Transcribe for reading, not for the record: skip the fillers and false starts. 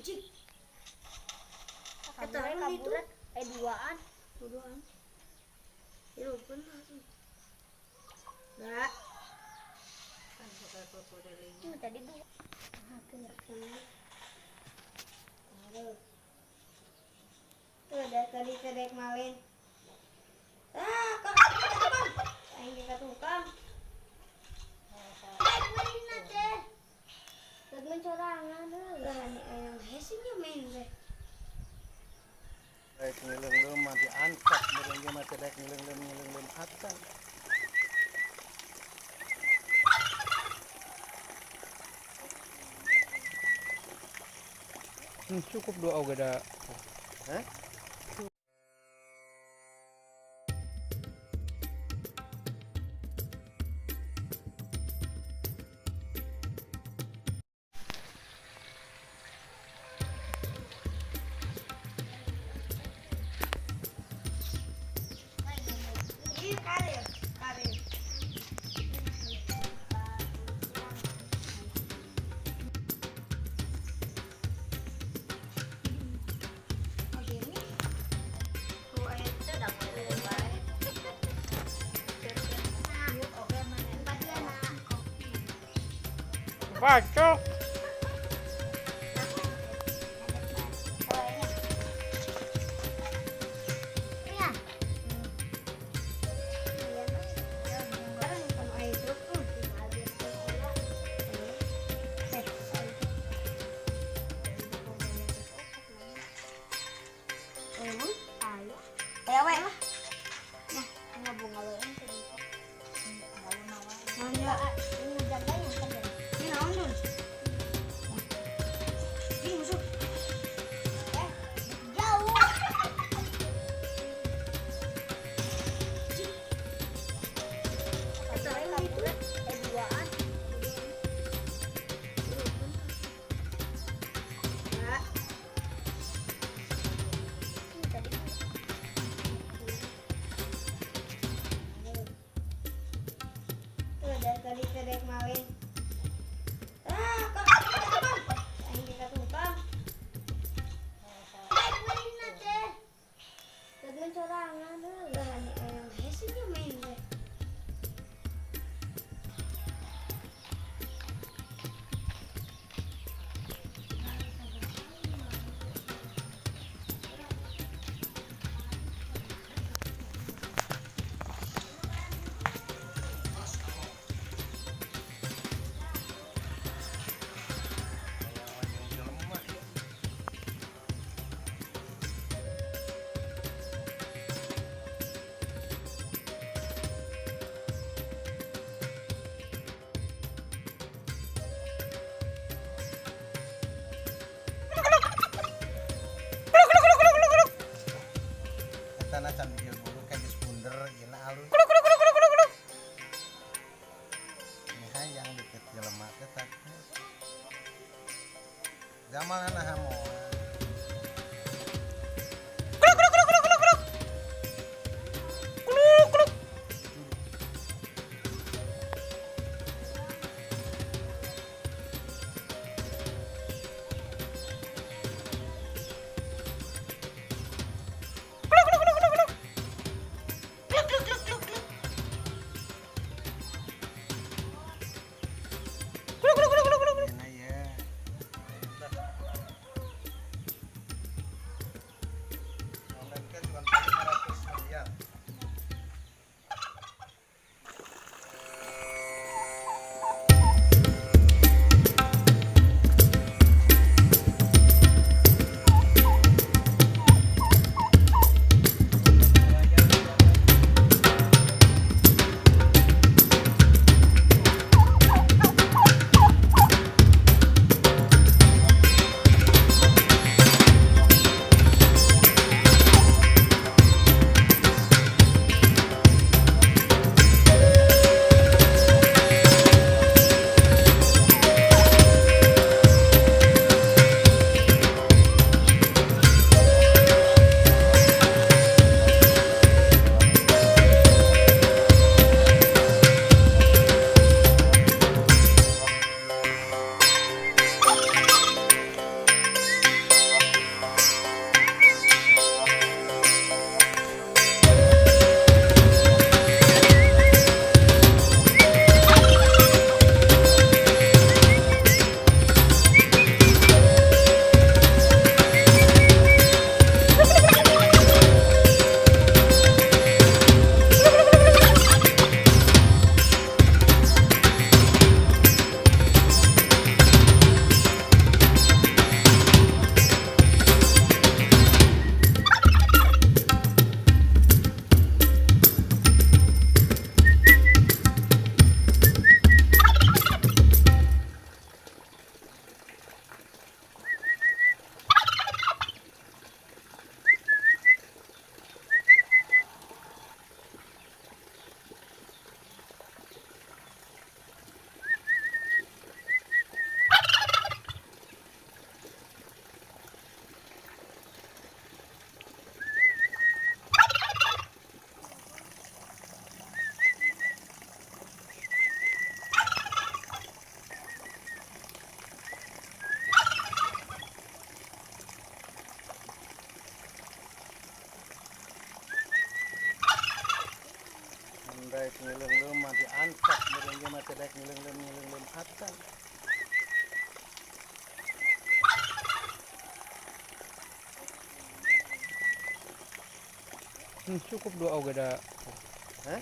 Cik. Kaburan, kaburan. Eh, duaan. Duaan. Ya benar. Enggak. Tadi dua. Tuh ada tadi kedek malin. Ah, kok aing ka tukang. Dek malin teh. Dek mencorangan lah yang hesinya main teh. Rek ngileung mah diangkat meureun ge mah teh rek ngileung-ngileung acan. Cukup dua oge da. Hah? Bacok. Tadi kedek malin. Ah, kok aing ka tukang. Dek malin teh. Dek mencorangan lah yang hesinya main teh. Tanah can bijil bulu kayak geus bunder ieu alus. Ini hayang deket jelema teh tah. Zaman nah moal. Daek ngeleung-leum mah diantep meureun ge mah teh daek ngeleung-leum acan. Cukup dua oge da. Hah?